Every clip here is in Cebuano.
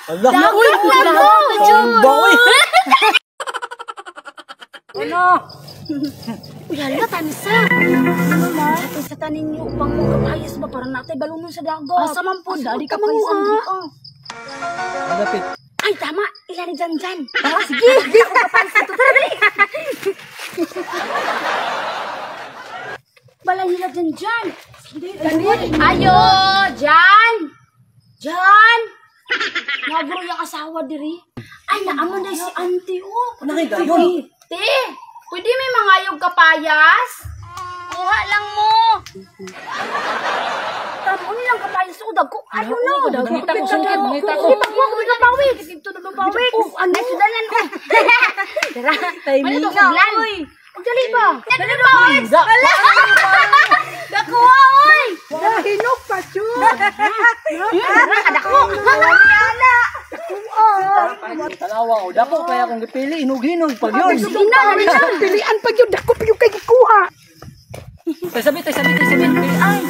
Ala, Dagat na to. Bawi. Ano? Uy, hala, tansa. Ano ma? Sa tanin niyo upang magkapayas ba para natay balunon sa dagat. Asa man po, dali ka pa isang. Malapit. Ay, tama. Ilan ni Jan-Jan. Tara, sige. Sige, ako kapayas ito. Tara, dali. Balay nila Jan-Jan. Dali. Ayo, Jan! Jan! Nagro yung asawa diri. Ay, naamon na si auntie, oh. Nakita yun. Te, pwede may mangayog kapayas? Kuha lang mo. Tamo nilang kapayas o dagko. Ano no? Nangita ko, sungkit, nangita ko. Kita ko, kita pawik. Dito na pawik. Oh, ano? Ay, sudalan ko. Tara. Timing. Ano to, sudlan? Dali ba? Dali ba? Wala. Dakuha, oy. Hinog pa, chu. Tara, kadako. Tanawa ko, dako kaya kung gipili, hinog-hinog pag yun. Sige na, dali na. Pilian pa yun, dako pa yun kay gikuha. Tay sabi, tay sabi, tay sabi. Ay!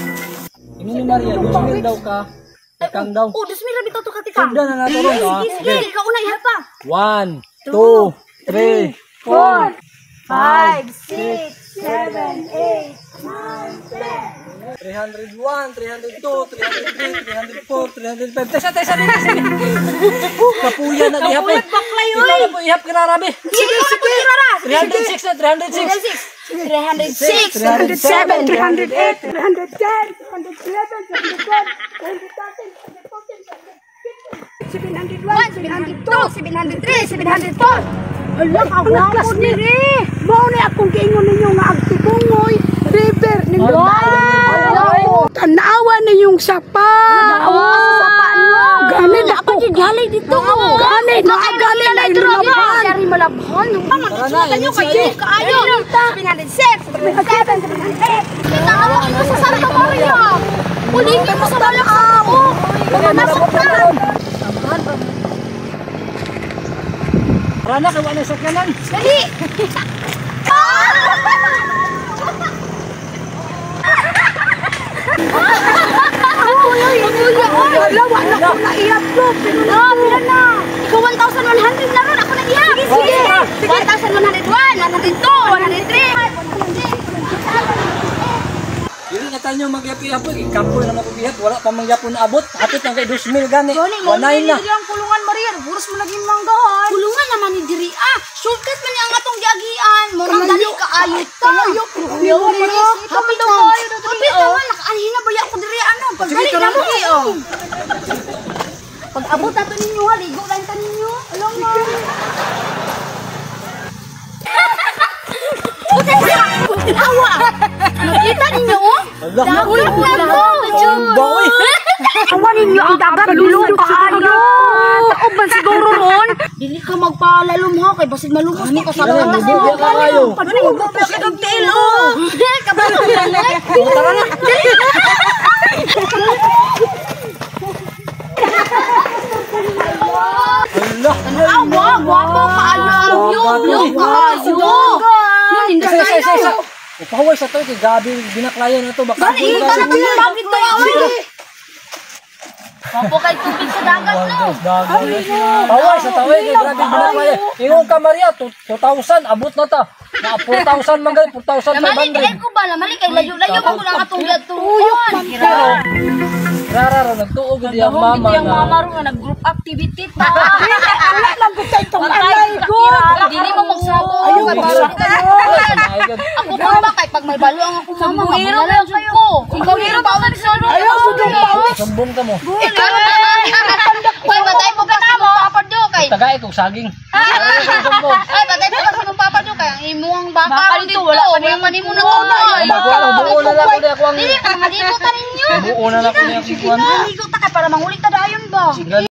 Ini ni Maria, 2,000 daw ka. Ikang daw. Oh, 2,000 ra bitaw to katikang. Sugdan na nato ron, ha? Sige, sige, ikaw una ihap pa. 1, 2, 3, 4, 5, 6, 7, 8, 9, 10. 301, 302, 303, 304, 305. Tay sabi, tay sabi, tay sabi. Kapuya na gihap eh. Ikaw na po ihap kinarabi. Sige, sige. 306 na, 306. 306. 307, 308, 310, 311, 312, 313, 314, 315, 701, 702, 703, 704. Ala, ang klas ni. Mao ni akong giingon ninyo nga ang Tibungoy River ninyo. Wow! Tanawa ninyong sapa. Awa sa sapa no. Gani na Ako ko. galay dito. Gani na gani na ilabhan. Dari malabhan. Tara na, Tanyo init kayo sa'yo. kaayo. 706, 707, 708. Tanawa ko sa Santa Maria. Ulitin mo sa balak sa tao. Nasaktan. Tara na, kaya wala sa kanan. Dali. Ala, wala ko na i-upload. Pero No, pila na. Ikaw 1,100 na ron. Ako nag-ihap. Sige, sige. 1,101, 102, 103. Dili na tayo magyap-ihap. Ikapoy na mag-ihap. Wala pa mangyapon na abot. Hapit na kay 2,000 gani. Gani, mo 1,9 na. ang kulungan, Maria. Buros mo lagi manggahan. Kulungan naman ni diri ah. Shortcut man niya ang atong giagian. Mo nang dali kaayo ta. Kalayo, pero Hapit na kaayo na diri. Hapit naman nakaanhin na baya ko diri ano. Pagdali na mo. Pag abot nato ninyo ha, ligo lang ta ninyo. Alam mo. Awa! Nakita ninyo oh? Ala, Dagat na to! Bawi. Awa ninyo ang dagat, lulong kaayo! Taob man siguro ron! Dili ka magpalalom ha, kay basig malumos ka sa Dili, batas. mabubi ka kayo. Padulog pa siya kag tiil oh! Kabalo ka na eh! Tara na. Ala. Awa, gwapo kaayo ang view! View kaayo! Yun, hindi Isa, isa, isa, isa. kayo! Upahaway sa to, kay gabi binaklayan na to. Baka Gani, ika na to yung bakit to awa! Gwapo kay tubig sa dagat no! Paway sa taway, kay grabe binaklayan. Ingon ka Maria, 2,000, abot na ta. Na 4,000 man gali, Lamali, 4,500. dili ko ba? Lamali, kay layo-layo man ko lang atong giatuon. Pero, rara ro, nagtuog yun ang mama Ang mama na. ro nga nag-group activity ta. Wala lang ko sa itong alay ko. Dili mo magsabo. Ayaw, Kay wala. balo Ako pa ba kay pag may balo ang akong mama, mabulalan jud ko. Ikaw hiro ba sa Ayaw, sudong pawis. Sumbong ka mo. Kay batay po ka mo papa do kay. Tagay kog saging. Ay, sumbong. Ay batay po ka sa mong papa do kay ang imuang baka ron dito wala pa nimo na tuloy. Buo na lang ko na ako ang Dili ka maligo ta ninyo. Buo na lang ko na akong kuwan. Maligo ta kay para mangulit ta dayon ba.